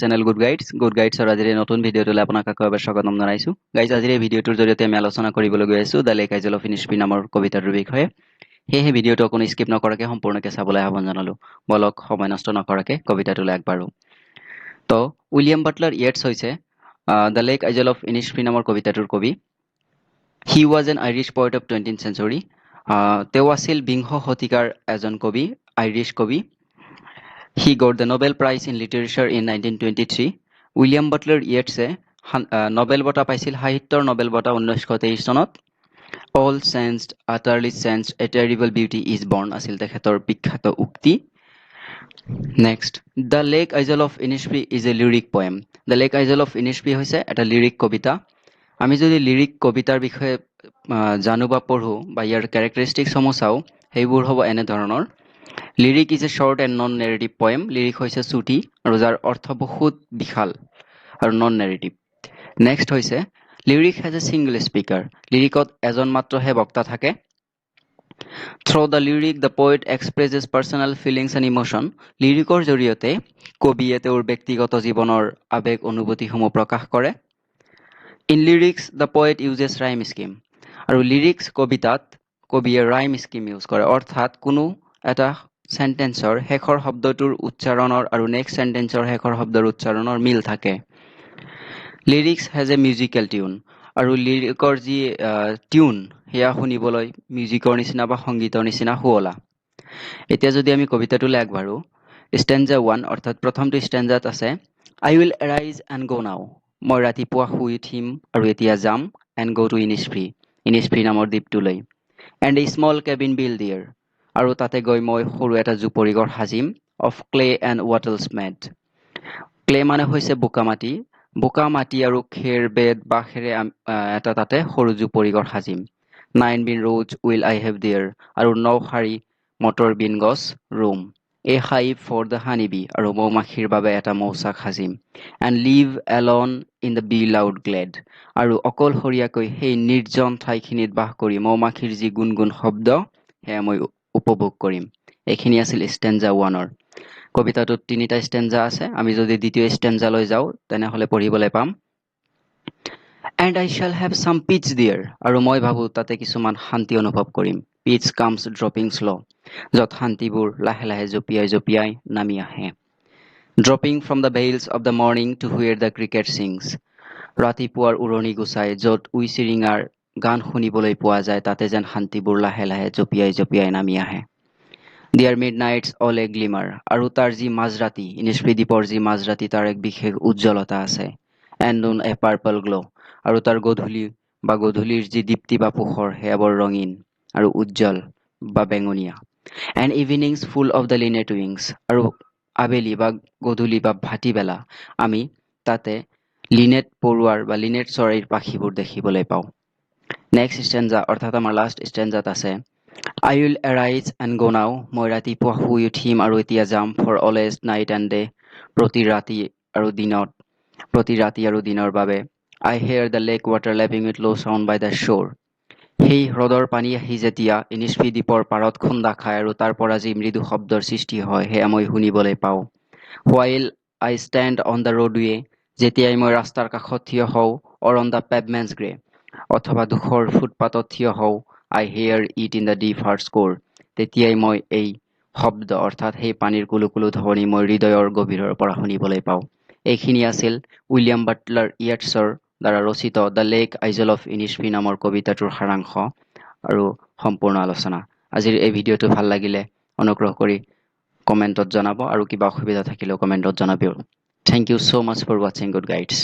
channel Good Guides. Good গাইডছৰ আজিৰ এই নতুন ভিডিঅ'টোলৈ আপোনাক আকৌ এবাৰ স্বাগতম জনাইছোঁ। গাইজ, আজিৰ এই ভিডিঅ'টোৰ জৰিয়তে আমি আলোচনা কৰিবলৈ গৈ আছোঁ the lake Isle of Innisfree নামৰ কবিতাটোৰ বিষয়ে। সেয়েহে ভিডিঅ'টো অকণো স্কিপ নকৰাকৈ সম্পূৰ্ণকৈ চাবলৈ আহ্বান জনালোঁ। বলক, সময় নষ্ট নকৰাকৈ কবিতাটোলৈ আগবাঢ়োঁ। তো উইলিয়াম বাটলাৰ ইয়েটছ হৈছে the lake Isle of Innisfree নামৰ কবিতাটোৰ কবি। He was an Irish poet of 20th century. তেওঁ আছিল বিংশ শতিকাৰ এজন কবি, আইৰিছ কবি। He got the Nobel Prize in Literature in 1923. William Butler ইয়েটছে Nobel বঁটা পাইছিল, সাহিত্যৰ নবেল বঁটা 1923 চনত। "All changed, utterly changed, a terrible beauty is born" আছিল তেখেতৰ বিখ্যাত উক্তি। Next, The Lake Isle of Innisfree is a lyric poem. The Lake Isle of Innisfree হৈছে এটা লিৰিক কবিতা। আমি যদি লিৰিক কবিতাৰ বিষয়ে জানো বা পঢ়োঁ বা ইয়াৰ কেৰেক্টাৰিষ্টিকসমূহ চাওঁ, সেইবোৰ হ'ব এনেধৰণৰ। Lyric is a short and non narrative poem. Lyric হৈছে চুটি আৰু যাৰ অৰ্থ বহুত বিশাল আৰু নন নেৰেটিভ। নেক্সট হৈছে, lyric has a single speaker. লিৰিকত এজন মাত্ৰহে বক্তা থাকে। Through the lyric, the poet expresses personal feelings and emotion. লিৰিকৰ জৰিয়তে কবিয়ে তেওঁৰ ব্যক্তিগত জীৱনৰ আৱেগ অনুভূতিসমূহ প্ৰকাশ কৰে। In lyrics, the poet uses rhyme scheme. আৰু লিৰিক্স কবিতাত কবিয়ে ৰাইম স্কিম ইউজ কৰে, অৰ্থাৎ কোনো এটা চেণ্টেন্সৰ শেষৰ শব্দটোৰ উচ্চাৰণৰ আৰু নেক্সট চেণ্টেন্সৰ শেষৰ শব্দৰ উচ্চাৰণৰ মিল থাকে। Lyrics has a musical tune. আৰু লিৰিকৰ যি টিউন, সেয়া শুনিবলৈ মিউজিকৰ নিচিনা বা সংগীতৰ নিচিনা শুৱলা। এতিয়া যদি আমি কবিতাটোলৈ আগবাঢ়োঁ, ষ্টেঞ্জা ওৱান অৰ্থাৎ প্ৰথমটো ষ্টেঞ্জাত আছে, "I will arise and go now." মই ৰাতিপুৱা শুই উঠিম আৰু এতিয়া যাম। And go to Innisfree, Innisfree নামৰ দ্বীপটোলৈ। And a small cabin build there. আৰু তাতে গৈ মই সৰু এটা জুপুৰি ঘৰ Sajim. Of clay and wattles made. Clay মানে হৈছে বোকা মাটি। বোকা মাটি আৰু খেৰ, বেত, বাঁহেৰে এটা তাতে সৰু জুপুৰি ঘৰ Sajim. Nine bean rows will I have there. আৰু ন শাৰী মটৰ বিন গছ room. A hive for the honey bee. আৰু মৌ মাখিৰ বাবে এটা মৌচাক Sajim. And live alone in the bee loud glade. আৰু অকলশৰীয়াকৈ সেই নিৰ্জন ঠাইখিনিত বাস কৰি মৌ মাখিৰ যি গুণগুণ শব্দ, সেয়া মই উপভোগ কৰিম। এইখিনি আছিল ষ্টেঞ্জা ওৱানৰ। কবিতাটোত তিনিটা ষ্টেঞ্জা আছে। আমি যদি দ্বিতীয় ষ্টেঞ্জালৈ যাওঁ, তেনেহ'লে পঢ়িবলৈ পাম, And I shall have some peace there. আৰু মই ভাবোঁ তাতে কিছুমান শান্তি অনুভৱ কৰিম। Peace comes dropping slow. য'ত শান্তিবোৰ লাহে লাহে জঁপিয়াই জঁপিয়াই নামি আহে। Dropping from the veils of the morning to where the cricket sings. ৰাতিপুৱাৰ উৰণি গুচাই য'ত উই চিৰিঙাৰ গান শুনিবলৈ পোৱা যায়, তাতে যেন শান্তিবোৰ লাহে লাহে জঁপিয়াই জঁপিয়াই নামি আহে। Their midnights all a glimmer. আৰু তাৰ যি মাজৰাতি, ইনিস্প্ৰী দ্বীপৰ যি মাজৰাতি, তাৰ এক বিশেষ উজ্জ্বলতা আছে। And noon a purple glow. আৰু তাৰ গধূলি বা গধূলিৰ যি দীপ্তি বা পোহৰ, সেয়া বৰ ৰঙীন আৰু উজ্জ্বল বা বেঙুনীয়া। And evenings full of the linnet wings. আৰু আবেলি বা গধূলি বা ভাটিবেলা আমি তাতে লিনেট পৰুৱাৰ বা লিনেট চৰাইৰ পাখিবোৰ দেখিবলৈ পাওঁ। নেক্সট ষ্টেঞ্জা অৰ্থাৎ আমাৰ লাষ্ট ষ্টেঞ্জাত আছে, I will arise and go now. মই ৰাতিপুৱা শুই উঠিম আৰু এতিয়া যাম। For always, night and day. প্ৰতি ৰাতি আৰু দিনত, প্ৰতি ৰাতি আৰু দিনৰ বাবে। I hear the lake water lapping with low sound by the shore. সেই হ্ৰদৰ পানী আহি যেতিয়া ইনিস্ফি দ্বীপৰ পাৰত খুন্দা খায় আৰু তাৰ পৰা যি মৃদু শব্দৰ সৃষ্টি হয়, সেয়া মই শুনিবলৈ পাওঁ। While I stand on the roadway, যেতিয়াই মই ৰাস্তাৰ কাষত থিয় হওঁ, or on the pavements grey, অথবা ধূসৰ ফুটপাতত থিয় হওঁ, I hear it in the deep heart's core. তেতিয়াই মই এই শব্দ অৰ্থাৎ সেই পানীৰ কুলু কুলু ধ্বনি মই হৃদয়ৰ গভীৰৰ পৰা শুনিবলৈ পাওঁ। এইখিনি আছিল উইলিয়াম বাটলাৰ ইয়েটছৰ দ্বাৰা ৰচিত the lake Isle of Innisfree নামৰ কবিতাটোৰ সাৰাংশ আৰু সম্পূৰ্ণ আলোচনা। আজিৰ এই ভিডিঅ'টো ভাল লাগিলে অনুগ্ৰহ কৰি কমেণ্টত জনাব আৰু কিবা অসুবিধা থাকিলেও কমেণ্টত জনাব। Thank you so much for watching Good Guides.